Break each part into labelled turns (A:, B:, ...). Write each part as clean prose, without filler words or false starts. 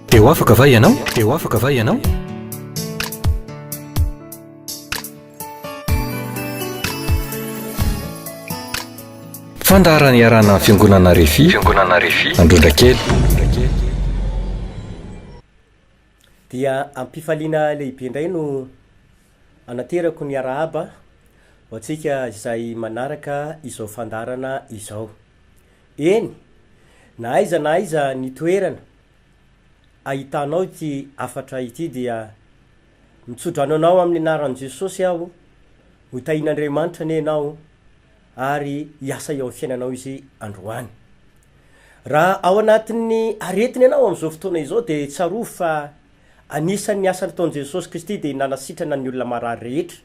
A: Te ho afaka va ianao? Te ho afaka va ianao? Fandaharana iarahana amin'ny Fiangonana Refi, Fiangonana Refi, Androndrakely.
B: Dia am-pifaliana lehibe indray no anaterako ny arahaba ho antsika izay manaraka izao fandaharana izao. Eny, na aiza na aiza ny toerana ahitanao ity hafatra ity dia mitsodrano anao amin'ny anaran'i Jesosy aho, ho tahian'Andriamanitra anie ianao ary hiasa eo amin'ny fiainanao Izy androany. Raha ao anatin'ny aretina ianao amin'izao fotoana izao dia tsarovy fa anisan'ny asa nataon'i Jesosy Kristy dia nanasitrana ny olona marary rehetra.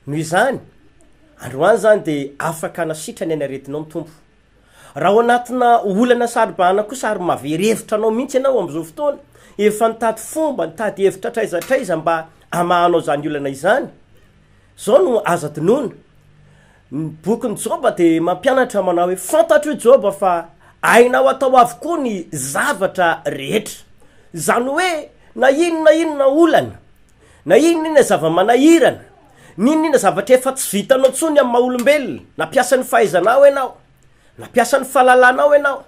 B: Noho izany, androany izany dia afaka hanasitrana ny aretinao ny Tompo. Raha ao anatina olana saro-bahana kosa ary mahavery hevitra anao mihitsy ianao amin'izao fotoana, efa nitady fomba, nitady hevitra hatraiza hatraiza mba hamahanao izany olana izany, izao no aza adinoina, ny bokin'i Joba dia mampianatra manao hoe, fantatro i Joba fa hainao atao avokoa ny zavatra rehetra. Izany hoe na inona na inona olana, Na inona inona zava-manahirana, n'inona inona zavatra efa tsy vitanao intsony amin'ny maha-olombelona, nampiasa ny fahaizanao ianao, nampiasa ny fahalalanao ianao,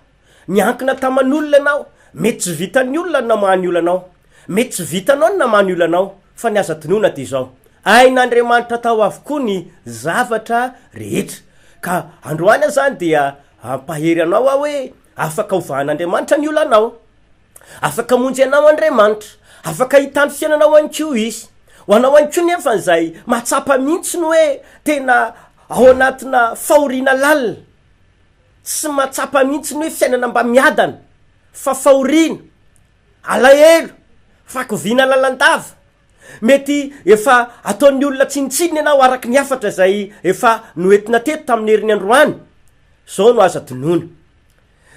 B: niankina taman'olona ianao, mety tsy vitan'ny olona ny namaha ny olanao, mety tsy vitanao ny namaha ny olanao, fa ny azo adinoina dia izao, hain'Andriamanitra atao avokoa ny zavatra rehetra. Ka androany aho izany dia hampahery anao aho hoe afaka hovahan'Andriamanitra ny olanao. Afaka hamonjy anao Andriamanitra. Afaka hitandro fiainanao ihany koa Izy. Ho anao ihany koa nefa izay mahatsapa mihitsy ny hoe tena ao anatina fahoriana lalina, tsy mahatsapa mihitsy ny hoe fiainana mba miadana fa fahoriana, alahelo, fahakiviana lalandava. Mety efa ataon'ny olona tsinontsinona ianao araka ny hafatra izay efa noentina teto tamin'ny heriny androany. Izao no aza adinoina.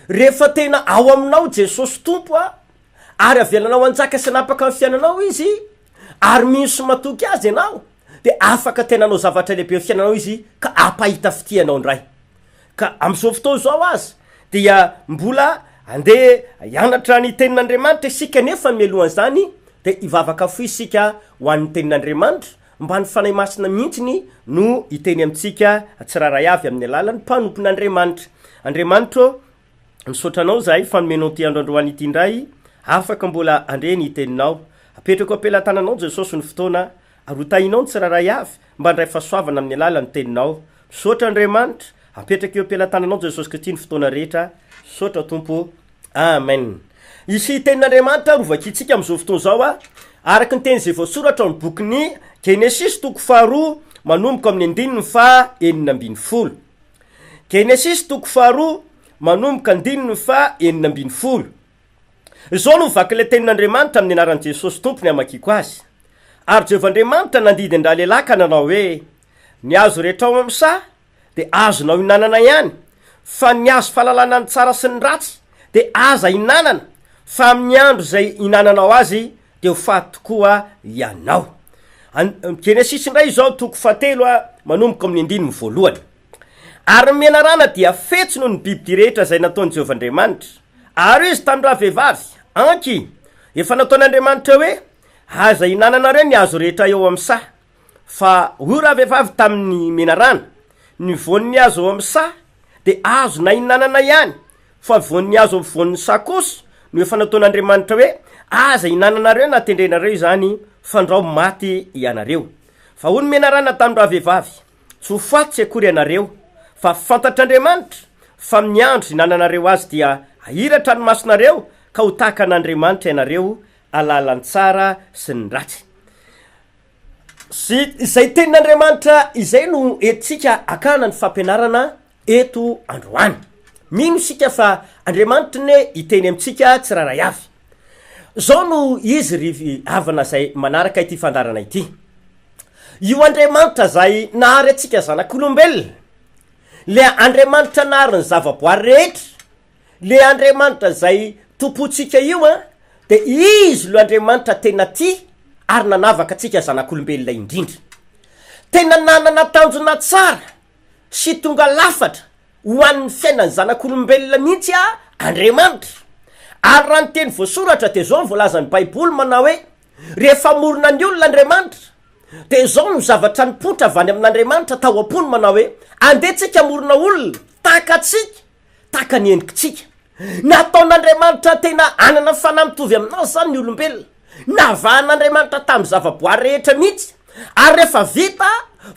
B: Rehefa tena ao aminao Jesosy Tompo a, ary avelanao hanjaka sy hanapaka ny fiainanao Izy, ary mino sy matoky Azy ianao, dia afaka tena hanao zavatra lehibe amin'ny fiainanao Izy ka hampahita fitia anao indray. Ka amin'izao fotoana izao aza dia mbola andeha hianatra ny tenin'Andriamanitra isika nefa mialohan'izany dia hivavaka fohy isika ho an'ny tenin'Andriamanitra mba ny Fanahy Masina mihitsiny no hiteny amintsika tsirairay avy amin'ny alalan'ny mpanompon'Andriamanitra. Andriamanitra ô, misaotra Anao izahay fa nomenao ity andro androany ity indray, afaka mbola handre ny teninao. Apetrako am-pelatananao Jesosy ny fotoana, ary ho tahinao ny tsirairay avy mba handray fahasoavana amin'ny alalan'ny teninao. Misaotra Andriamanitra, apetrako eo am-pelatananao Jesosy Kristy ny fotoana rehetra. Misaotra Tompo ô. Amen. Hisy tenin'Andriamanitra ary hovakintsika amin'izao fotoana izao a, araka ny teny izay voasoratra ao amin'ny bokin'ny Genesisy toko faharoa manomboka amin'ny andininy faha 16. Genesisy toko faharoa manomboka andininy faha 16. Izao no vakin'ilay tenin'Andriamanitra amin'ny anaran'i Jesosy Tompo ny hamakiako azy. Ary Jehovah Andriamanitra nandidy an-dralehilahy ka nanao hoe, Ny hazo rehetra ao amin'ny saha dia azonao hinanana ihany, fa ny hazo fahalalana ny tsara sy ny ratsy dia aza hinanana, fa amin'ny andro izay hinananao azy dia ho faty tokoa ianao. An- Genesisy indray izao toko fahatelo a, manomboka amin'ny andininy voalohany. Ary ny menarana dia fetsy noho ny bibidia rehetra izay nataon'i Jehovah Andriamanitra. Ary hoy izy tamin-dravehivavy, Anky, efa nataon'Andriamanitra hoe, Aza hinananareo ny hazo rehetra eo amin'ny saha. Fa hoy ravehivavy tamin'ny menarana, Ny voan'ny hazo ao amin'ny saha dia azonay hinanana ihany, fa voan'ny hazo afovoan'ny saha kosa no efa nataon'Andriamanitra hoe, Aza hinananareo na tendrenareo izany, fandrao maty ianareo. Fa hoy ny menarana tamin-dravehivavy, Tsy ho faty tsy akory ianareo, fa fantatr'Andriamanitra fa amin'ny andro hinananareo azy dia hahiratra ny masonareo ka ho tahaka an'Andriamanitra ianareo hahalala ny tsara sy ny ratsy. Sy izay tenin'Andriamanitra izay no entintsika hakana ny fampianarana eto androany. Mino isika fa Andriamanitra anie hiteny amintsika tsirairay avy. Izao no izy ry havana izay manaraka ity fandaharana ity. Io Andriamanitra izay nahary antsika zanak'olombelona, le Andriamanitra nahary ny zavaboary rehetra, Le Andriamanitra izay tompontsika io an, de Izy lo Andriamanitra tena tia ary nanavaka antsika zanak'olombelona indrindra. Tena nanana tanjona tsara sy tonga lafatra ho an'ny fiainan'ny zanak'olombelona mihitsy a Andriamanitra. Ary raha ny teny voasoratra dia izao no voalazan'ny Baiboly manao hoe, Rehefa hamorona ny olona Andriamanitra, dia izao no zavatra nipoitra avy any amin'Andriamanitra tao am-pony manao hoe, Andeha tsika hamorona olona tahaka antsika, tahaka ny endrikitsika. Nataon'Andriamanitra tena hanana fanahy mitovy aminazy izany ny olombelona. Navahan'Andriamanitra tamin'ny zavaboary rehetra mihitsy. Ary rehefa vita,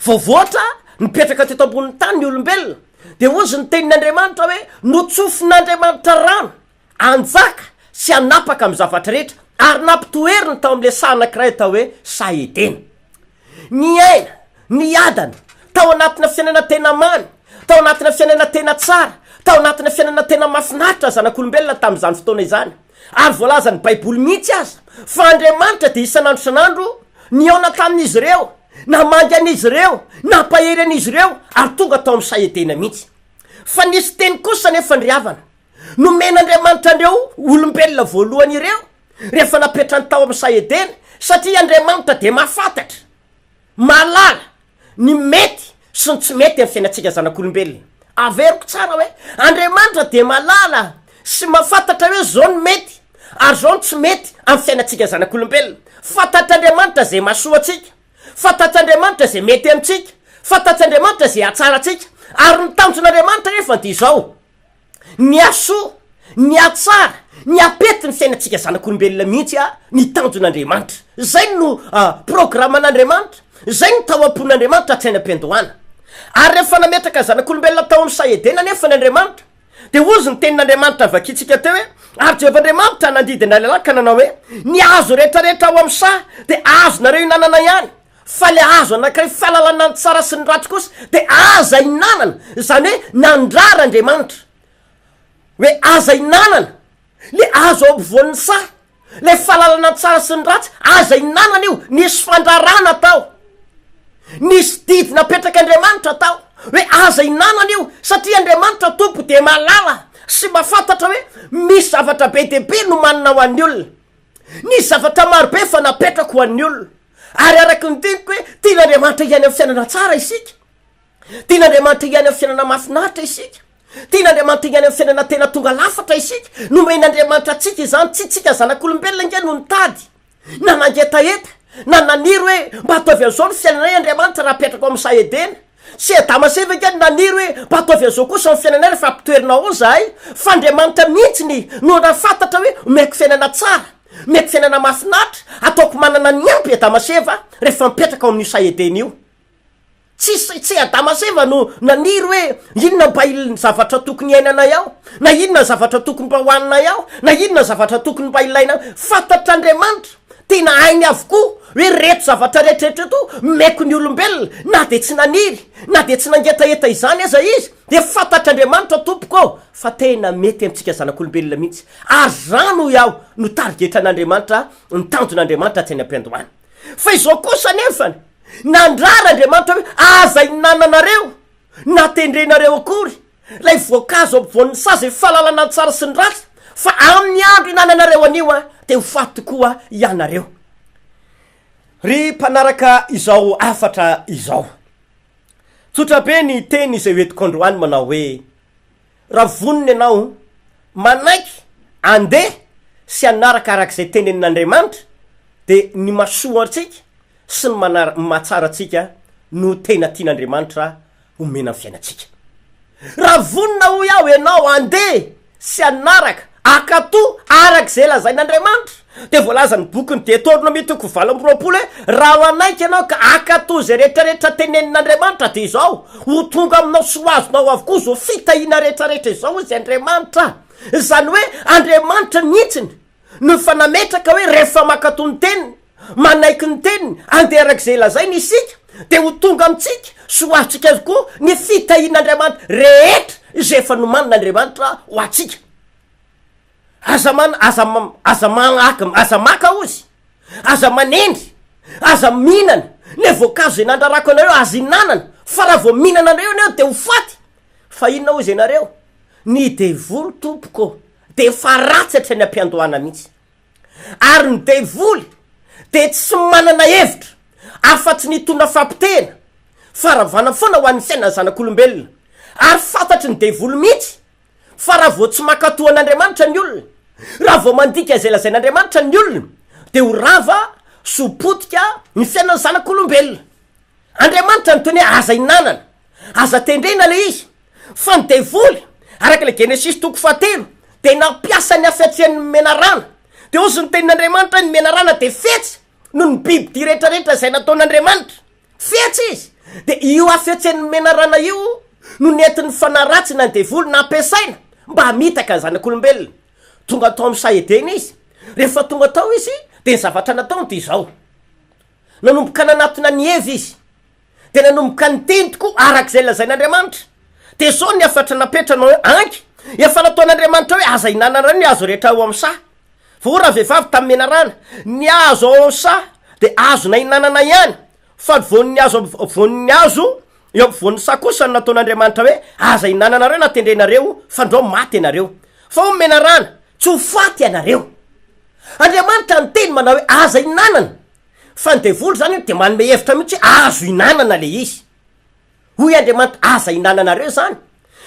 B: voavoatra, nipetraka teto ambonin'ny tany ny olombelona, dia hozy ny tenin'Andriamanitra hoe, Notsofin'Andriamanitra rano hanjaka sy hanapaka amin'ny zavatra rehetra, ary nampitoeriny tao amin'ilay saha anankiray atao hoe saha Edena. Niaina, niadana, tao anatina fiainana tena mamy, tao anatina fiainana tena tsara, tao anatina fiainana tena mahafinaritra ny zanak'olombelona tamin'izany fotoana izany. Ary voalazan'ny Baiboly mihitsy aza fa Andriamanitra dia isan'andro isan'andro nihaona tamin'izy ireo, namangy an'izy ireo, nampahery an'izy ireo, ary tonga tao amin'ny saha Edena mihitsy. Fa nisy teny kosa anefa ry havana, nomen'Andriamanitra an'ireo olombelona voalohany ireo, rehefa napetrany tao amin'ny saha Edena, satria Andriamanitra dia mahafantatra, mahalala ny mety sy ny tsy mety amin'ny fiainantsika zanak'olombelona. Averiko tsara hoe, Andriamanitra dia mahalala sy mahafantatra hoe zao ny mety ary zao ny tsy mety amin'ny fiainantsika zanak'olombelona. Fantatr'Andriamanitra izay mahasoa antsika, fantatr'Andriamanitra izay mety amintsika, fantatr'Andriamanitra izay hahatsara antsika, ary ny tanjon'Andriamanitra nefa dia izao, Ny hasoa, ny hatsara, ny hapety ny fiainantsika zanak'olombelona mihitsy a, ny tanjon'Andriamanitra. Zay no programan'Andriamanitra, zay no tao am-pon'Andriamanitra hatrany am-piandohana. Ary rehefa nametraka zanak'olombelona tao amin'ny saha Edena anefa ny Andriamanitra, dia hozy ny tenin'Andriamanitra vakintsika teo hoe, Ary Jehovah Andriamanitra nandidy an-dRalehilahy ka nanao hoe, Ny hazo rehetrarehetra ao amin'ny saha dia azonareo ihinanana ihany, Fa le hazo anankiray fahalalana ny tsara sy ny ratsy kosa de aza hinanana, izany hoe nandrara Andriamanitra hoe aza hinanana le hazo ao ampovoan'ny saha, le fahalalana ny tsara sy ny ratsy, aza hinanana io, nisy fandrarana tao, nisy didy napetrak'Andriamanitra tao hoe aza hinanana io, satria Andriamanitra Tompo de mahalala sy mahafantatra hoe misy zavatra be dia be nomanina ho an'ny olona. Nisy zavatra marobe efa napetrako ho an'ny olona. Ary araka ny teniko hoe tian'Andriamanitra hiaina amin'ny fiainana tsara isika. Tian'Andriamanitra hiaina amin'ny fiainana mahafinaritra isika. Tian'Andriamanitra hiaina amin'ny fiainana tena tonga lafatra isika. Nomen'Andriamanitra antsika izany, tsy tsika zanak'olombelona ange no nitady, na nangetaheta, na naniry hoe mba ataovy an'izao ny fiainanay Andriamanitra raha apetrako amin'ny saha Edena. Tsy Adama sy Eva ange no naniry hoe mba ataovy an'izao kosa ny fiainanay rehefa ampitoerina ao izahay, fa Andriamanitra mihitsy ny no nahafantatra hoe omeko fiainana tsara, omeko fiainana mahafinaritra, ataoko manana ny ampy Adama sy Eva rehefa mipetraka ao amin'io saha Edena io. Tsy tsy Adama sy Eva no naniry hoe inona mba il zavatra tokony hiainanay ao, na inona ny zavatra tokony mba hohaninay ao, na inona ny zavatra tokony mba ilainay. Fantatr'Andriamanitra. Tena hainy avokoa hoe reto zavatra rehetra rehetra reto omeko ny olombelona, na dia tsy naniry, na dia tsy nangetaheta izany aza izy, dia fantatr'Andriamanitra tompoko ô, fa tena mety amintsika zanak'olombelona mihitsy, ary izany hoy aho no tarigetran'Andriamanitra, ny tanjon'Andriamanitra hatrany am-piandohana. Fa izao kosa anefany, nandrara Andriamanitra hoe aza hinananareo na tendrenareo akory, Ilay voankazo ampovoan'ny saha izay fahalalana ny tsara sy ny ratsy, fa amin'ny andro ihinananareo an'io dia ho faty tokoa ianareo. Ry mpanaraka izao hafatra izao, tsotra be ny teny izay hoentiko androany manao hoe, raha vonona ianao manaiky andeha sy hanaraka araka izay tenenin'Andriamanitra dia ny mahasoa antsika sy ny manar- mahatsara antsika no tena tian'Andriamanitra omena ny fiainantsika. Raha vonona hoy aho ianao handeha sy hanaraka, hankatò araka izay lazain'Andriamanitra, dia voalazan'ny bokin'ny Deoteronomia toko 28 hoe, raha manaiky ianao ka hankatò izay rehetrarehetra tenenin'Andriamanitra dia izao, ho tonga aminao sy ho azonao avokoa izao fitahiana rehetrarehetra izao hoy izy Andriamanitra. Izany hoe Andriamanitra mihitsiny no efa nametraka hoe rehefa mankatò ny teniny, manaiky ny teniny, andeha araka izay lazainy isika, dia ho tonga amintsika sy ho azontsika avokoa ny fitahian'Andriamanitra rehetra izay efa nomanin'Andriamanitra ho antsika. Aza man, aza, aza manhaka, aza maka ozy, aza manendry, aza mihinana ny voankazo izay nandrarako anareo, aza ihinanana, fa raha vao mihinana anareo ianareo dia ho faty. Fa inona ozy ianareo? Ny devoly tompoko dia efa ratsy hatrany am-piandohana mihitsy. Ary ny devoly dia tsy manana hevitra afa-tsy ny hitondra fampitehana, faharavana foana ho an'ny fiainan'ny zanak'olombelona. Ary fantatry ny devoly mihitsy fa raha vao tsy mankatò an'Andriamanitra ny olona, Raha vao mandika izay lazain'Andriamanitra ny olona dia ho rava sy ho potika ny fiainan'ny zanak'olombelona. Andriamanitra niteny hoe aza hinanana, aza tendrena ilay izy. Fa ny devoly, araka ilay Genesisy toko fahatelo, dia nampiasa ny hafetsian'ny menarana. Dia hozy ny tenin'Andriamanitra hoe ny menarana dia fetsy noho ny bibidia rehetrarehetra izay nataon'Andriamanitra. Fetsy izy. Dia io hafetsen'ny menarana io no nentin'ny fanahy ratsy na ny devoly nampiasaina mba hamitaka ny zanak'olombelona. Tonga tao amin'ny saha Edena izy. Rehefa tonga tao izy, dia ny zavatra nataony dia izao. Nanomboka nanatona an'i Eva izy. Dia nanomboka niteny tokoa araka izay lazain'Andriamanitra. Dia izao ny hafatra napetrany hoe, Anky, efa nataon'Andriamanitra hoe aza ihinanana ny hazo rehetra ao amin'ny saha. Fa hoy ravehivavy tamin'ny menarana, Ny hazo ao amin'ny saha dia azona ihinanana ihany, fa ny voan'ny hazo voan'ny hazo eo ampovoan'ny saha kosa no nataon'Andriamanitra hoe aza ihinananareo na tendrenareo, fandrao maty ianareo. Fa hoy ny menarana, Tsy ho faty ianareo. Andriamanitra niteny manao hoe aza ihinanana, fa ny devoly zany de manome hevitra mihitsy hoe azo ihinanana le izy. Hoy Andriamanitra aza ihinananareo zany,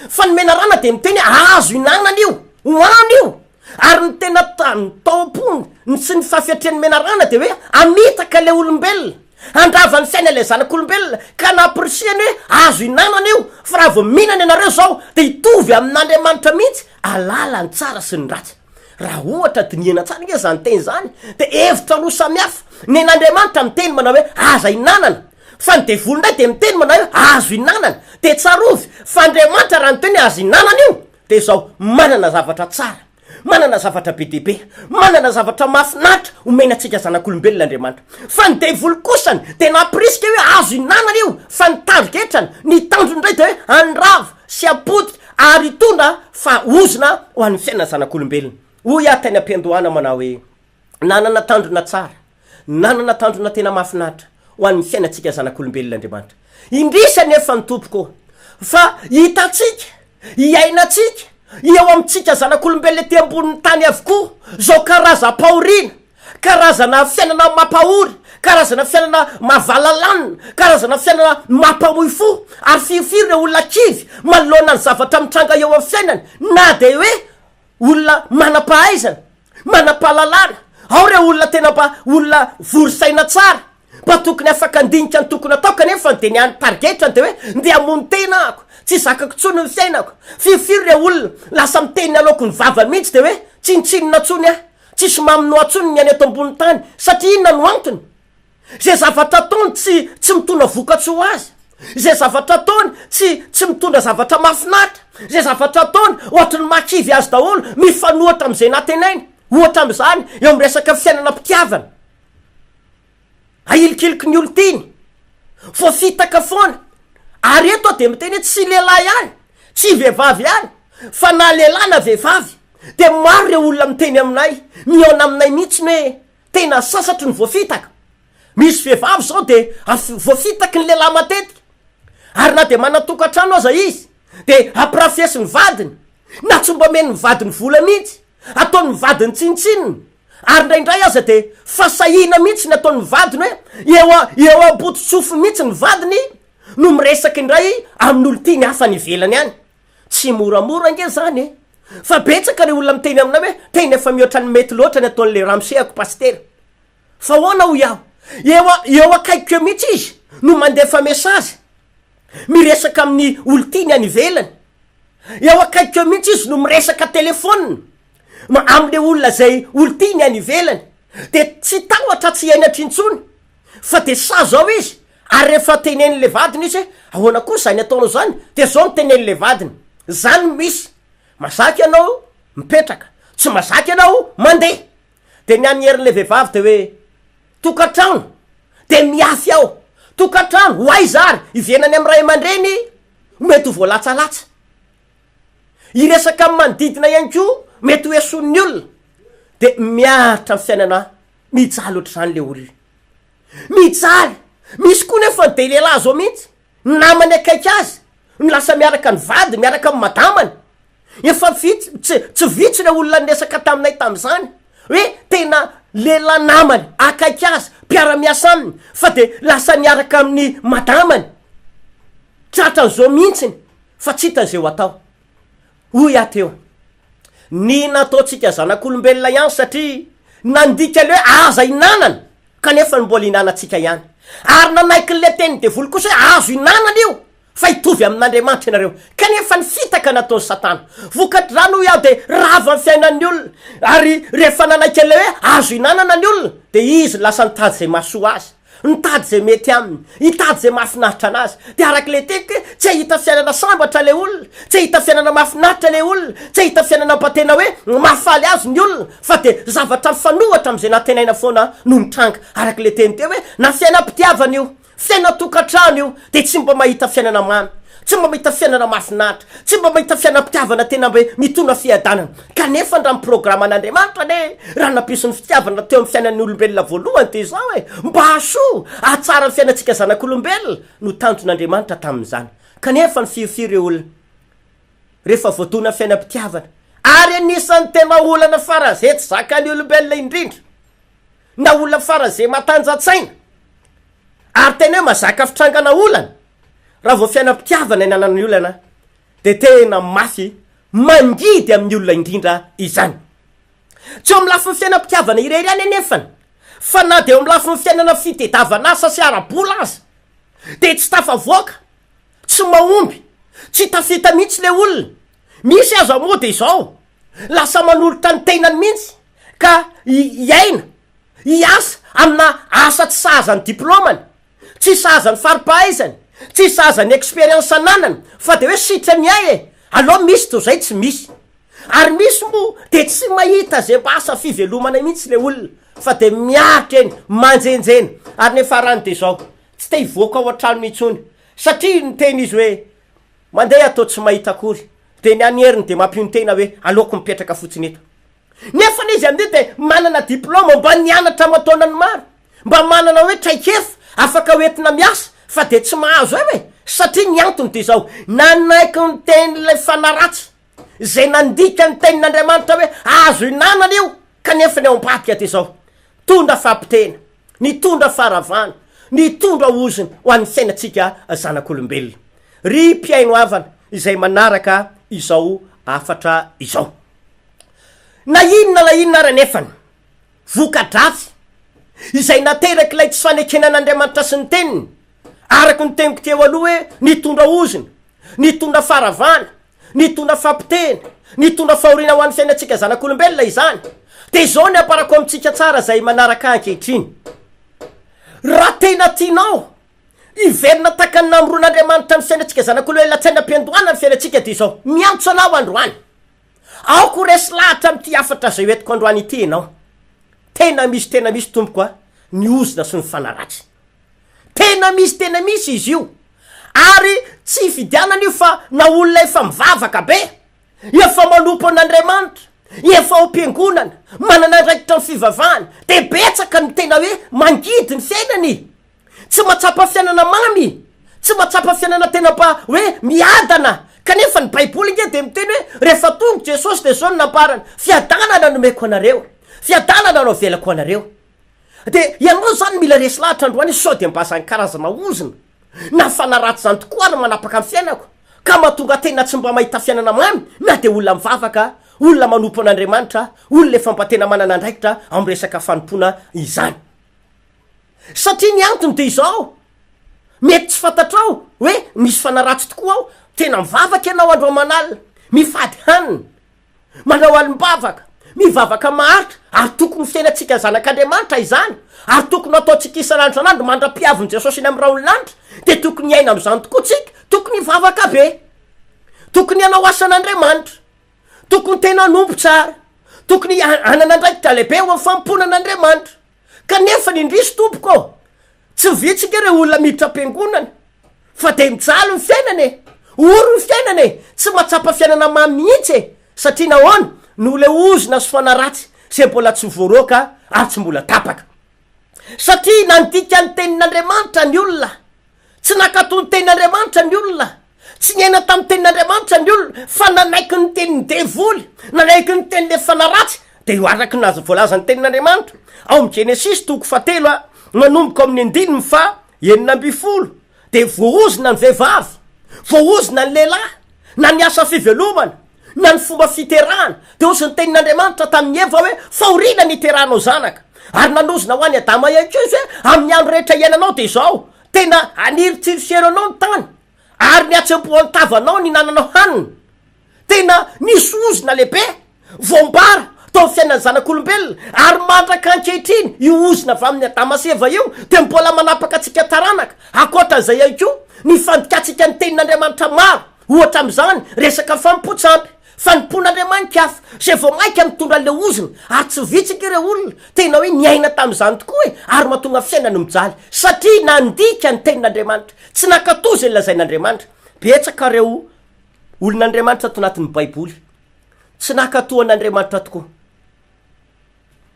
B: fa ny menarana de miteny hoe azo ihinanana io, hohano io. Ary ny tena ta- ny tao am-pony ny sy ny fafiatrehan'ny menarana de hoe hamitaka ilay olombelona, handrava ny fiainan'ilay zanak'olombelona, ka nampirisihany hoe azo ihinanana io, fa raha vao mihinana ianareo zao de hitovy amin'Andriamanitra mihitsy, ahalala ny tsara sy ny ratsy. Raha ohatra dinihana tsara ange izany teny izany dia hevitra roa samihafa, ny an'Andriamanitra miteny manao hoe aza ihinanana, fa ny devoly indray dia miteny manao hoe azo ihinanana, dia tsarovy fa Andriamanitra raha niteny hoe azo ihinanana io dia izao manana zavatra tsara, manana zavatra be dia be, manana zavatra mahafinaritra omena antsika zanak'olombelona Andriamanitra, fa ny devoly kosany dia nampirisika hoe azo ihinanana io fa ny tarigetrany, ny tanjony indray dia hoe handrava sy hapotika ary hitondra fa ozona ho an'ny fiainan'ny zanak'olombelona. Hoy aho tany am-piandohana manao hoe, Nanana tanjona tsara, nanana tanjona tena mahafinaritra ho an'ny fiainantsika zanak'olombelona Andriamanitra. Indrisy anefa ny Tompoko ô, fa hitantsika, iainantsika, eo amintsika zanak'olombelona ety ambonin'ny tany avokoa izao karazam-pahoriana, Karazana fiainana mampahory, karazana fiainana mahavalalanina, karazana fiainana mampamoy fo, ary firifiry ireo olona kivy manoloana ny zavatra mitranga eo amin'ny fiainany, na dia hoe olona manam-pahaizana, manam-pahalalana, ao ireo olona tena mba olona vory saina tsara, Mba tokony afaka handinika ny tokony atao kanefa dia ny any tarigetrany dia hoe ndeha hamono tena aho, tsy zakako intsony ny fiainako. Firifiry ireo olona lasa miteny aloaky ny vava mihitsy dia hoe tsinontsinona intsony aho, tsisy mamono ahy intsony ny any eto ambony tany satria inona no antony? Izay zavatra ataony tsy tsy mitondra vokatsoa ho azy, izay zavatra ataony tsy tsy mitondra zavatra mahafinaritra, izay zavatra ataony ohatry ny mahakivy azy daholo, mifanohitra amin'izay nantenainy, ohatra amin'izany eo amin'ny resaka fiainana am-pitiavana. Ahilikiliky ny olon-tiany, voafitaka foana, ary eto aho dia miteny hoe tsy lehilahy ihany, tsy vehivavy ihany, fa na lehilahy na vehivavy, dia maro ireo olona miteny aminay, mihaona aminay mihitsy hoe tena sasatry ny voafitaka. Misy vehivavy izao dia voafitaky ny lehilahy matetika, ary na dia manan-tokantrano aza izy, dia ampirafesin'ny vadiny, na tsy mba omen'ny vadiny vola mihitsy, ataon'ny vadiny tsinontsinona, Ary indraindray aza dia fasahiana mihitsy ny ataon'ny vadiny hoe eo eo am-poto-tsofiny mihitsy ny vadiny no miresaka indray amin'olon-tiany hafa any ivelany any. Tsy moramora ange izany e! Fa betsaka ireo olona miteny aminay hoe tena efa mihoatra ny mety loatra ny ataon'ilay ramosehako pasitera. Fa ahoana hoy aho? Eo eo akaikiko eo mihitsy izy no mandefa message miresaka amin'ny olon-tiany any ivelany. Eo akaikiko eo mihitsy izy no miresaka telephone. Ma amle olona zay olon-tiany any ivelany de tsy tahotra tsy henatra intsony fa de sahy zao izy ary rehefa tenen'le vadiny izy hoe ahoana koa zany ataonao zany de zao no tenen'le vadiny zany no misy mazaka ianao mipetraka tsy mazaka ianao mandeha de ny an'ny herin'le vehivavy de hoe tokantrano de miafy ao tokantrano ho aiza ary ivenany amy ray aman-dreny mety ho voalatsalatsa Hiresaka amin'ny manodidina ihany koa mety ho esoin'ny olona de miaritra ny fiainana mijaly ohatr'izany le olona. Mijaly! Misy koa nefa ny de lehilahy zao mihitsy, ny namany akaiky azy no lasa miaraka ny vadiny, miaraka amin'ny madamany. Efa vitsy, tsy tsy vitsy ireo olona niresaka taminay tamin'izany hoe tena lehilahy namany akaiky azy, mpiara-miasa aminy fa de lasa niaraka amin'ny madamany. Tratran'izao mihitsiny. Fa tsy hita izay ho atao. Hoy aho teo. Ny nataontsika zanak'olombelona ihany satria nandika le hoe aza hinanana kanefa ny mbola hinanantsika ihany. Ary nanaiky an'ilay tenin'ny devoly kosa hoe azo hinanana io fa hitovy amin'Andriamanitra ianareo. Kanefa ny fitaka nataon'i Satana. Vokatr'izany hoy aho dia rava ny fiainan'ny olona. Ary rehefa nanaiky an'ilay hoe azo hinanana ny olona dia izy lasa nitady izay mahasoa azy. Nitady izay mety aminy, hitady izay mahafinaritra anazy. Dia araka ilay teniko hoe tsy hahita fiainana sambatra ilay olona, tsy hahita fiainana mahafinaritra ilay olona, tsy hahita fiainana mba tena hoe mahafaly azy ny olona, fa dia zavatra mifanohitra amin'izay nantenaina foana no mitranga. Araka ilay teny teo hoe na fiainam-pitiavana io, Fiainan-tokantrano io dia tsy mba mahita fiainana mamy, tsy mba mahita fiainana mahafinaritra, tsy mba mahita fiainam-pitiavana tena mba mitondra fiadanana. Kanefa raha ny programan'Andriamanitra anie, raha nampisy ny fitiavana teo amin'ny fiainan'ny olombelona voalohany dia izao e, mba hahasoa, hahatsara ny fiainantsika zanak'olombelona no tanjon'Andriamanitra tamin'izany. Kanefa ny firifiry ireo olona rehefa voadona fiainam-pitiavana, ary anisan'ny tena olana faran'izay tsy zakan'ny olombelona indrindra, na olona faran'izay matanjan-tsaina, Ary tena hoe mazaka fitrangana olana, raha vao fiainam-pitiavana ny ananan'ny olana dia tena mafy mangidy amin'ny olona indrindra izany. Tsy eo amin'ny lafiny fiainam-pitiavana irery ihany anefany fa na dia eo amin'ny lafiny fiainana fitediavan'asa sy ara-bola aza dia tsy tafavoaka, tsy mahomby, tsy tafita mihitsy ilay olona. Misy aza moa dia izao, lasa manolotra ny tenany mihitsy ka hiaina Hiasa amina asa tsy sahaza ny diplaomany, tsy sahaza ny fari-pahaizany, tsy sahaza ny expérience ananany fa dia hoe sitrany hay e! Aleo misy toa izay tsy misy. Ary misy moa dia tsy mahita izay mba asa fivelomana mihitsy ilay olona fa dia miaritra eny, manjenjena. Ary ny farany dia izao, tsy te hivoaka ao an-tranony intsony satria niteny izy hoe mandeha toa tsy mahita akory dia ny any heriny dia mampionon-tena hoe aleoko mipetraka fotsiny eto. Nefa izy amin'io dia manana diplaoma, mba nianatra aman-taonany maro, mba manana hoe traikefa afaka ho entina miasa fa dia tsy mahazo eo e! Satria ny antony dia izao, nanaiky ny tenin'ilay fanahy ratsy izay nandika ny tenin'Andriamanitra hoe azo hinanana io kanefa ny ao ambadika dia izao, nitondra fampitena, nitondra faharavana, nitondra ozona ho an'ny fiainantsika zanak'olombelona. Ry mpihaino havana izay manaraka izao hafatra izao. Na inona na inona ary anefa ny voka-dratsy izay naterak'ilay tsy fanekena an'Andriamanitra sy ny Teniny, araka ny teniko teo aloha hoe nitondra ozona, nitondra faharavana, nitondra fampitehana, nitondra fahoriana ho an'ny fiainantsika zanak'olombelona izany, dia izao ny amparako amintsika tsara izay manaraka ahy ankehitriny, raha tena tianao hiverina tahaka ny namoron'Andriamanitra ny fiainantsika zanak'olombelona tsy any am-piandohana ny fiainantsika dia izao, miantso anao androany. Aoka ho resy lahatra amin'ity hafatra izay ho entiko androany ity ianao. Tena misy tena misy tompoko a, ny ozona sy ny fanahy ratsy. Tena misy tena misy izy io. Ary tsy ifidianana io fa na olona efa mivavaka be, efa manompo an'Andriamanitra, efa ao am-piangonana, manana andraikitra amin'ny fivavahana, dia betsaka ny tena hoe mangidy ny fiainany. Tsy mahatsapa fiainana mamy, tsy mahatsapa fiainana tena mba hoe miadana, kanefa ny baiboly nge dia miteny hoe rehefa tonga Jesosy dia zao no nambarany, fiadanana no omeko anareo, fiadanana no avelako anareo. Dia ianao zany mila resy lahatra androany sao dia mba zany karazana ozona na fanahy ratsy zany tokoa ary manapaka ny fiainako ka mahatonga tena tsy mba mahita fiainana mamy na dia olona mivavaka, olona manompo an'Andriamanitra, olona efa mba tena manana andraikitra amin'ny resaka fanompoana izany. Satria ny antony dia izao, mety tsy fantatrao hoe misy fanahy ratsy tokoa ao, tena mivavaka ianao andro aman'alina, mifady hanina, manao alim-bavaka, mivavaka maharitra, ary tokony ho fiainantsika zanak'Andriamanitra izany, ary tokony ho ataontsika isan'andro isan'andro mandra-piavin'i Jesosy eny amin'ny rahon'ny lanitra, dia tokony hiaina amin'izany tokoa tsika, tokony hivavaka be, tokony hanao asan'Andriamanitra, tokony tena hanompo tsara, tokony hanana andraikitra lehibe eo amin'ny fanompoana an'Andriamanitra. Kanefa ny indrisy tompoko ô, tsy vitsy nge reo olona miditra am-piangonana fa de mijaly ny fiainana e, ory ny fiainana e, tsy mahatsapa fiainana mamy mihitsy e, satria nahoana? Noho le ozona sy fanahy ratsy ze mbola tsy voaroaka ary tsy mbola tapaka. Satria nandika ny tenin'Andriamanitra ny olona. Tsy nankatò ny tenin'Andriamanitra ny olona, tsy niaina tamin'ny tenin'Andriamanitra ny olona, fa nanaiky ny tenin'ny devoly, nanaiky ny tenin'ilay fanahy ratsy, dia io araka ny voalazan'ny tenin'Andriamanitra ao amin'ny Genesisy toko fahatelo a, manomboka ao amin'ny andininy faha 16, dia voaozona ny vehivavy, voaozona ny lehilahy, na ny asa fivelomana, na ny fomba fiterahana. Dia hozy ny tenin'Andriamanitra tamin'i Eva hoe, Fahoriana ny hiterahanao zanaka. Ary nanozona ho an'i Adama ihany koa izy hoe, Amin'ny andro rehetra iainanao dia izao, tena haniry tsirosero anao ny tany, ary ny hatsembohan'ny tavanao ny hinananao hanina. Tena nisy ozona lehibe voambara tao amin'ny fiainan'ny zanak'olombelona, ary mandraka ankehitriny io ozona avy amin'i Adama sy Eva io dia mbola manapaka antsika taranaka. Ankoatra an'izay ihany koa, ny fandikantsika ny tenin'Andriamanitra maro, ohatra amin'izany, resaka fanompoan-tsampy, fanompoan'andriamani-kafa, izay vao mainka mitondra an'ilay ozona, ary tsy vitsy ange ireo olona tena hoe niaina tamin'izany tokoa e, ary mahatonga fiainany mijaly, satria nandika ny tenin'Andriamanitra, tsy nankatò izay nolazain'Andriamanitra. Betsaka ireo Olon'Andriamanitra ato anatin'ny Baiboly. Tsy nankatò an'Andriamanitra tokoa.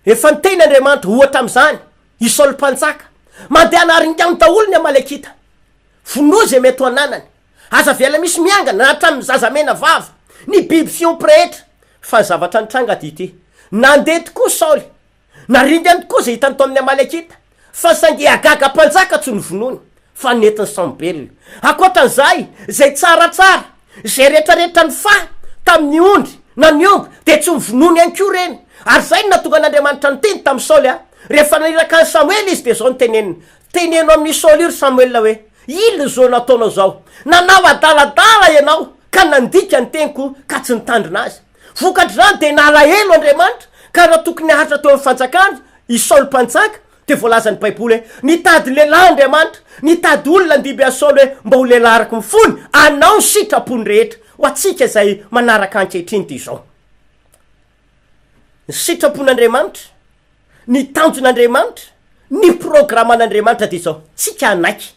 B: Efa niteny Andriamanitra, ohatra amin'izany, i Saoly Mpanjaka, Mandehana aringano daholo ny Amalekita. Vonoy izay mety ho ananany. Aza avela misy miangana, na hatramin'ny zaza mena vava, ny biby fiompy rehetra. Fa ny zavatra nitranga dia ity, Nandeha tokoa Saoly, Naringany tokoa izay hitany tao amin'ny Amalekita, fa saingy i Agaga mpanjaka tsy novonoiny, fa nentin'i Samobela. Ankoatra an'izay, izay tsaratsara, izay rehetrarehetra nifaha tamin'ny ondry na ny omby, dia tsy novonoiny ihany koa ireny. Ary izay no nahatonga an'Andriamanitra niteny tamin'i Saoly, rehefa naniraka an'i Samoela izy, dia izao no teneniny, Teneno amin'i Saoly io ry Samoela hoe, Inona izao nataonao izao? Nanao adaladala ianao, ka nandika ny teniko, ka tsy nitandrina azy. Vokatr'izany dia nalahelo Andriamanitra, ka raha tokony haharitra teo amin'ny fanjakany i Saoly Mpanjaka, dia voalazan'ny Baiboly hoe, Nitady lehilahy Andriamanitra, nitady olona handimby an'i Saoly hoe mba ho lehilahy araka ny fony, hanao ny sitrapony rehetra. Ho antsika izay manaraka ankehitriny dia izao, ny sitrapon'Andriamanitra, ny tanjon'Andriamanitra, ny programan'Andriamanitra dia izao, tsika hanaiky,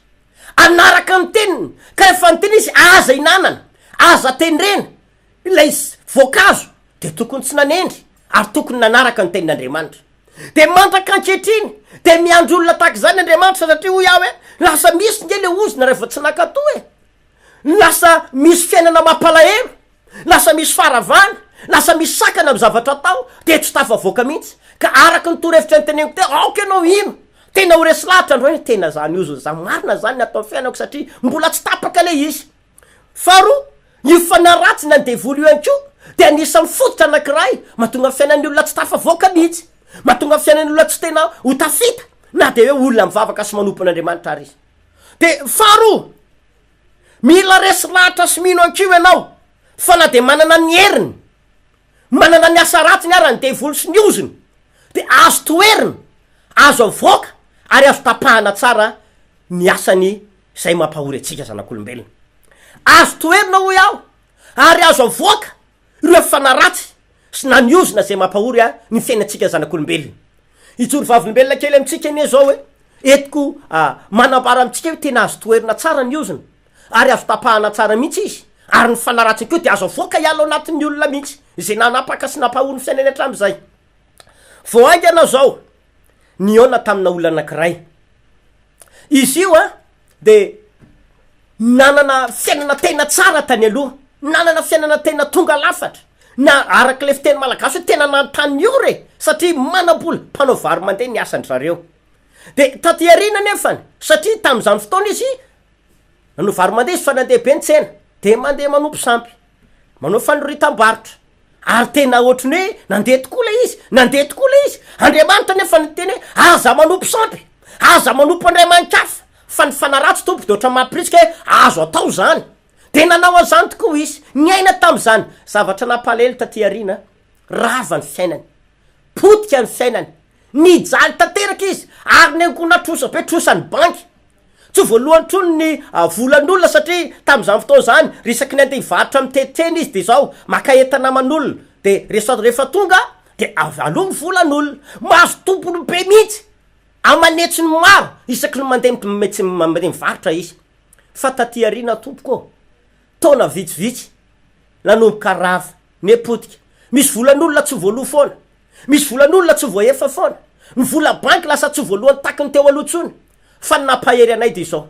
B: hanaraka ny teniny, ka rehefa niteny izy, aza hinanana, aza tendrena, Ilay voankazo dia tokony tsy nanendry ary tokony nanaraka ny tenin'Andriamanitra. Dia mandraka ankehitriny dia miandry olona tahaka izany Andriamanitra satria hoy aho hoe lasa misy nge le ozona rehefa tsy nankatò e! Lasa misy fiainana mampalahelo, lasa misy faharavana, lasa misy sakana amin'ny zavatra atao dia tsy tafavoaka mihitsy. Ka araka ny torohevitra noteneniko teo, aoka ianao hino, tena ho resy lahatra androany hoe tena zany ozona zany marina zany ny ato amin'ny fiainako satria mbola tsy tapaka ilay izy. Faharoa, io fanahy ratsy na ny devoly io ihany koa dia anisan'ny fototra anankiray mahatonga ny fiainan'ny olona tsy tafavoaka mihitsy, mahatonga ny fiainan'ny olona tsy tena ho tafita na dia hoe olona mivavaka sy manompo an'Andriamanitra ary izy. Dia faharoa, mila resy lahatra sy mino ihany koa ianao fa na dia manana ny heriny, manana ny asa ratsiny ara ny devoly sy ny ozony dia azo toherina, azo avoaka ary azo tapahana tsara ny asany izay mampahory antsika zanak'olombelona. Azo toherina hoy aho ary azo avoaka ireo fanahy ratsy sy na ny ozona izay mampahory ny fiainantsika zanak'olombelona. Hijoro vavolombelona kely amintsika anie izao hoe entiko manambara amintsika hoe tena azo toherina tsara ny ozona ary azo tapahana tsara mihitsy izy ary ny fanahy ratsiny koa dia azo avoaka hiala ao anatin'ny olona mihitsy izay nanapaka sy nampahory ny fiainany hatramin'izay. Vao haingana aho izao nihaona tamina olona anankiray. Izy io an, de nanana fiainana tena tsara tany aloha, nanana fiainana tena tonga lafatra, na araka le fiteny malagasy hoe tena nanontany ora e, satria manam-bola, mpanao varo-mandeha ny asan-dry zareo. De taty aoriana nefany, satria tamin'izany fotoana izy nanao varo-mandeha izy fa nandeha be ny tsena, de mandeha manompo sampy, manao fanoritam-barotra, ary tena ohatry ny hoe nandeha tokoa ilay izy, nandeha tokoa ilay izy, Andriamanitra anefa niteny hoe aza manompo sampy, aza manompo andriamani-kafa, fa ny fanahy ratsy tompoko de ohatran'ny mampirisika hoe azo atao zany, de nanao an'izany tokoa izy, niaina tamin'izany, zavatra nampalahelo taty aoriana, rava ny fiainany, potika ny fiainany, nijaly tanteraka izy, ary niangona trosa be, trosan'ny banky, Tsy voalohany intsony ny volan'olona satria tamin'izany fotoana izany resaky ny andeha hivarotra mitety tsena izy de izao maka entana aman'olona de rehefa rehefa tonga de avy aloha ny volan'olona. Mahazo tombony be mihitsy aman'hetsiny maro isaky ny mandeha mandeha mivarotra izy. Fa taty aoriana tompoko ô, taona vitsivitsy nanomboka rava, niha-potika. Misy volan'olona tsy voaloa foana. Misy volan'olona tsy voaefa foana. Ny vola banky lasa tsy voaloan'ny takiny teo aloha intsony. Fa ny nampahery anay dia izao,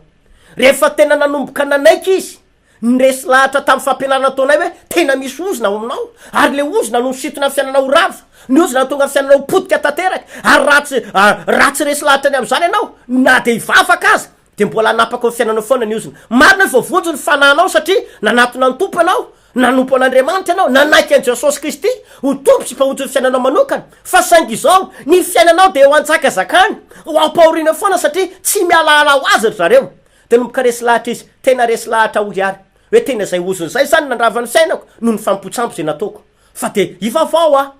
B: rehefa tena nanomboka nanaiky izy, niresy lahatra tamin'ny fampianarana ataonay hoe tena misy ozona ao aminao, ary ilay ozona no nisintona ny fiainanao ho rava, ny ozona nahatonga ny fiainanao ho potika tanteraka, ary raha tsy raha tsy resy lahatra ny amin'izany ianao, na dia hivavaka aza, dia mbola hanapaka ny fiainanao foana ny ozona. Marina hoe voavonjy ny fanahinao satria nanatona ny Tompo ianao, Nanompo an'Andriamanitra ianao, nanaiky an'i Jesosy Kristy ho Tompo sy Mpamonjy ny fiainanao manokana, fa saingy izao, ny fiainanao dia ho anjakazakana, ho ampahoriana foana satria tsy mialaala ho azy ry zareo. Dia nanomboka resy lahatra izy, tena resy lahatra hoy ary, hoe tena izay ozona izay izany nandrava ny fiainako noho ny fanompoan-tsampy izay nataoko. Fa dia hivavao aho.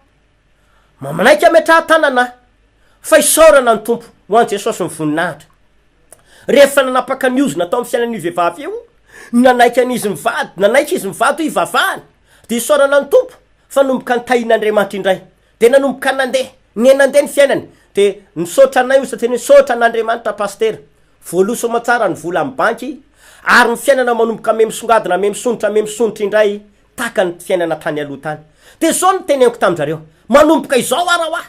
B: Manaiky hametrahan-tanana aho, fa isaorana ny Tompo, ho an'i Jesosy ny voninahitra. Rehefa nanapaka ny ozona tao amin'ny fiainan'io vehivavy io, nanaiky an'izy mivady, nanaiky izy mivady hoe hivavahana, dia isaorana ny Tompo fa nanomboka nitahian'Andriamanitra indray. Dia nanomboka nandeha, niha-nandeha ny fiainany. Dia nisaotra anay hoy satria nisaotra an'Andriamanitra Pasitera. Voaloa soamatsara ny vola amin'ny banky, ary ny fiainana manomboka miha-misongadina, miha-misondrotra, miha-misondrotra indray tahaka ny fiainana tany aloha tany. Dia izao no teneniko tamin-drareo, manomboka izao ara hoa,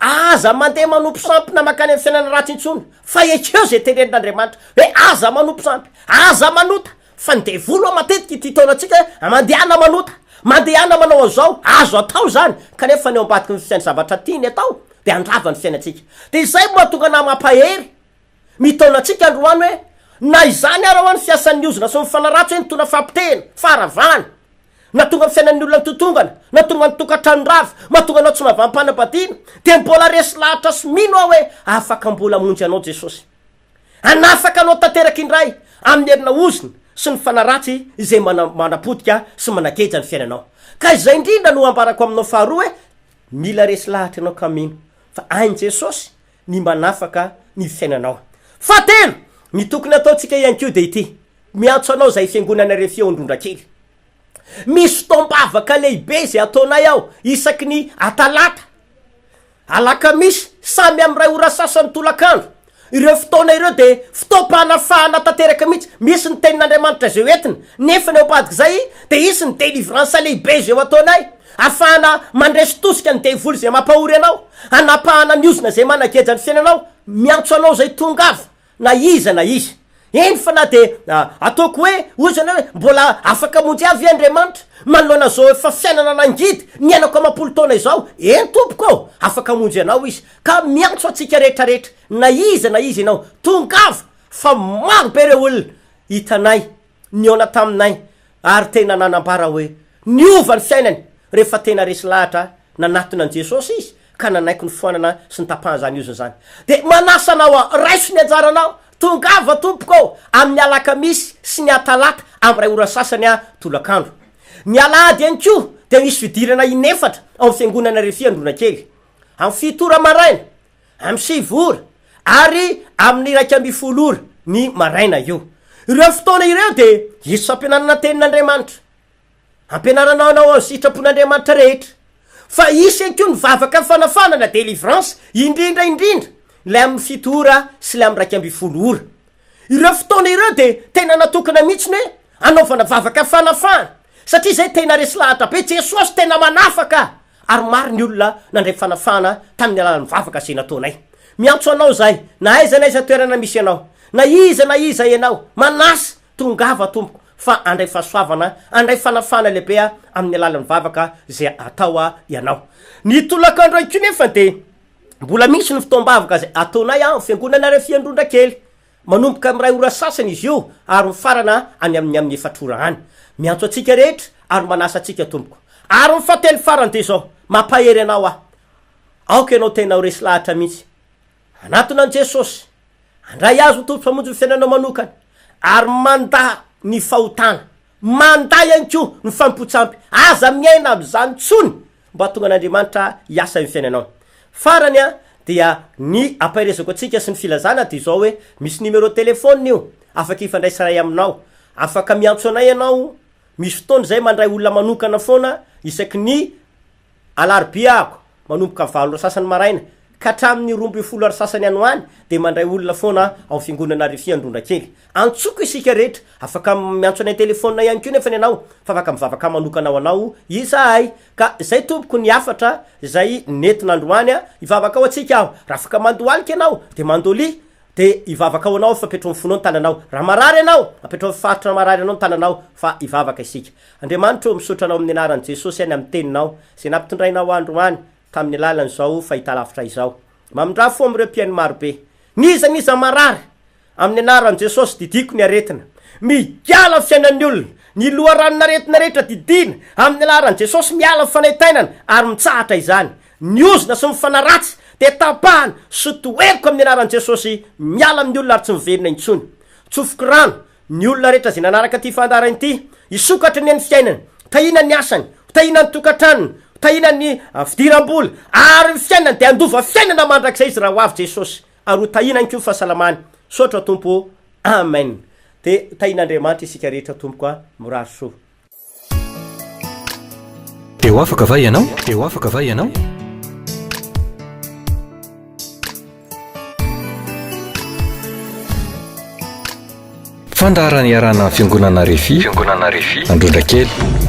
B: aza mandeha manompo sampy na mankany amin'ny fiainana ratsy intsony, fa ekeo izay tenenin'Andriamanitra, hoe aza manompo sampy, aza manota, fa ny devoly hoa matetika ity taonantsika hoe mandehana manota, mandehana manao an'izao, azo atao izany, kanefa ny ao ambadiky ny fiain'ny zavatra tiany atao dia handrava ny fiainantsika. Dia izay no mahatonga anah mampahery mitaona antsika androany hoe na izany ara hoa ny fiasan'ny ozona sy ny fanaratsy hoe nitondra fampotehina, faharavana, nahatonga ny fiainan'ny olona nitotongana, nahatonga ny tokantrano rava, mahatonga anao tsy mahavam-panambadiana, dia mbola resy lahatra sy mino aho hoe afaka mbola hamonjy anao Jesosy. Hanafaka anao tanteraka indray amin'ny herina ozona sy ny fanaratsy izay manapotika sy manageja ny fiainanao. Ka izay indrindra no ambarako aminao faharoa hoe mila resy lahatra ianao ka mino fa hain'i Jesosy ny manafaka ny fiainanao. Fahatelo, ny tokony hataontsika ihany koa dia ity, miantso anao izay fiangonana Refio Androndrakely. Misy fotoam-bavaka lehibe izay ataonay ao isaky ny atalata, alakamisy, samy amin'ny iray ora sasany tolakandro. Ireo fotoana ireo dia fotoam-panafahana tanteraka mihitsy. Misy ny tenin'Andriamanitra izay ho entina, nefa ny ao ambadik'izay dia hisy ny délivrance lehibe izay ho ataonay. Ahafahana mandresy tosika ny devoly izay mampahory anao, hanapahana ny ozona izay manageja ny fiainanao, miantso anao izay tongava na iza na iza. Eny fa na dia ataoko hoe ozona hoe mbola afaka hamonjy ahy ve Andriamanitra manoloana izao efa fiainana nangidy niainako amam-polo taona izao? Eny tompoko ô, afaka hamonjy anao Izy. Ka miantso antsika rehetra rehetra na iza na iza ianao, tongava fa maro be ireo olona hitanay nihaona taminay ary tena nanambara hoe niova ny fiainany rehefa tena resy lahatra nanatona an'i Jesosy izy ka nanaiky ny foanana sy ny tapahan'izany ozona izany. Dia manasa anao aho, raiso ny anjaranao, tongava tompoko ô, amin'ny alakamisy sy ny atalata amin'ny iray ora sasany tolakandro. Ny alahady ihany koa dia misy fidirana inefatra ao amin'ny fiangonana Refi Andronakely. Amin'ny fito ora maraina, amin'ny sivy ora ary amin'ny 11 ora ny maraina io. Ireo fotoana ireo dia hisy fampianarana ny tenin'Andriamanitra. Ampianarana anao ny sitrapon'Andriamanitra rehetra. Fa hisy ihany koa ny vavaka fanafahana na délivrance, indrindra indrindra ilay amin'ny fito ora sy ilay amin'ny 11 ora. Ireo fotoana ireo dia tena natokana mihitsy ny hoe anaovana vavaka fanafahana, satria izay tena resy lahatra be, Jesosy tena manafaka, ary maro ny olona nandray fanafahana tamin'ny alalan'ny vavaka izay nataonay. Miantso anao izahay, na aiza na aiza toerana misy anao, na iza na iza ianao, manasa, tongava tompoko fa handray fahasoavana, handray fanafahana lehibe amin'ny alalan'ny vavaka izay atao ianao. Ny tolakandro ihany koa nefa dia Mbola misy ny fotoam-bavaka izay ataonay ao fiangonana Refiandrondrakely. Manomboka amin'ny iray ora sasany izy io ary mifarana any amin'ny amin'ny efatra ora any. Miantso antsika rehetra ary manasa antsika tompoko. Ary ny fahatelo farany dia izao, mampahery anao aho. Aoka ianao tena ho resy lahatra mihitsy. Hanatona an'i Jesosy. Handray Azy ho Tompo Mpamonjy ny fiainanao manokana ary mandà ny fahotana. Mandà ihany koa ny fanompoan-tsampy. Aza miaina amin'izany intsony mba hahatonga an'Andriamanitra hiasa eo fiainanao. Farany dia ny ampaherezako antsika sy ny filazana dia izao hoe misy numéro téléphone io afaka ifandraisanay aminao. Afaka miantso anay ianao, misy fotoana izay mandray olona manokana foana isaky ny Alarobia ako, manomboka valo ora sasany maraina ka hatramin'ny 12 ora sasany any ho any dia mandray olona foana ao fiangonana Rifia Androndrakely. Antsoko isika rehetra, afaka miantso anay an-telefaonina ihany koa nefany ianao fa afaka mivavaka manokana ho anao izahay. Ka izay tompoko ny hafatra izay nentina androany a, hivavaka ho antsika aho, raha afaka mandohalika ianao dia mandolia dia hivavaka ho anao aho fa apetrao amin'ny fonao ny tananao, raha marary ianao apetrao amin'ny faritra marary anao ny tananao fa hivavaka isika. Andriamanitra ô, misaotra Anao amin'ny anaran'i Jesosy any amin'ny Teninao izay nampitondrainao androany tamin'ny alalan'izao fahitalavitra izao. Mamindrà fo amin'ireo mpihaino marobe. N'iza n'iza marary, amin'ny anaran'i Jesosy didiako ny aretina. Miala amin'ny fiainan'ny olona. Ny loharanon'aretina rehetra didiana amin'ny alaran'i Jesosy miala ny fanaintainana ary mitsahatra izany. Ny ozona sy ny fanahy ratsy dia tapahana sy toheriko amin'ny anaran'i Jesosy miala amin'ny olona ary tsy miverina intsony. Tsofiko rano ny olona rehetra izay nanaraka ity fandaharana ity, hisokatra anie ny fiainany, hotahiana ny asany, hotahiana ny tokantranony, hotahiana ny fidiram-bola ary ny fiainany dia handova fiainana mandrakizay izy raha ho avy Jesosy ary hotahiana ihany koa ny fahasalamany. Misaotra Tompo ô. Amen. Dia tahin'Andriamanitra isika rehetra tompoko a. Mirary soa.
A: Dia ho afaka va ianao? Dia ho afaka va ianao? Fandaharana iarahana amin'ny Fiangonana Refi, Fiangonana Refi, Androndrakely.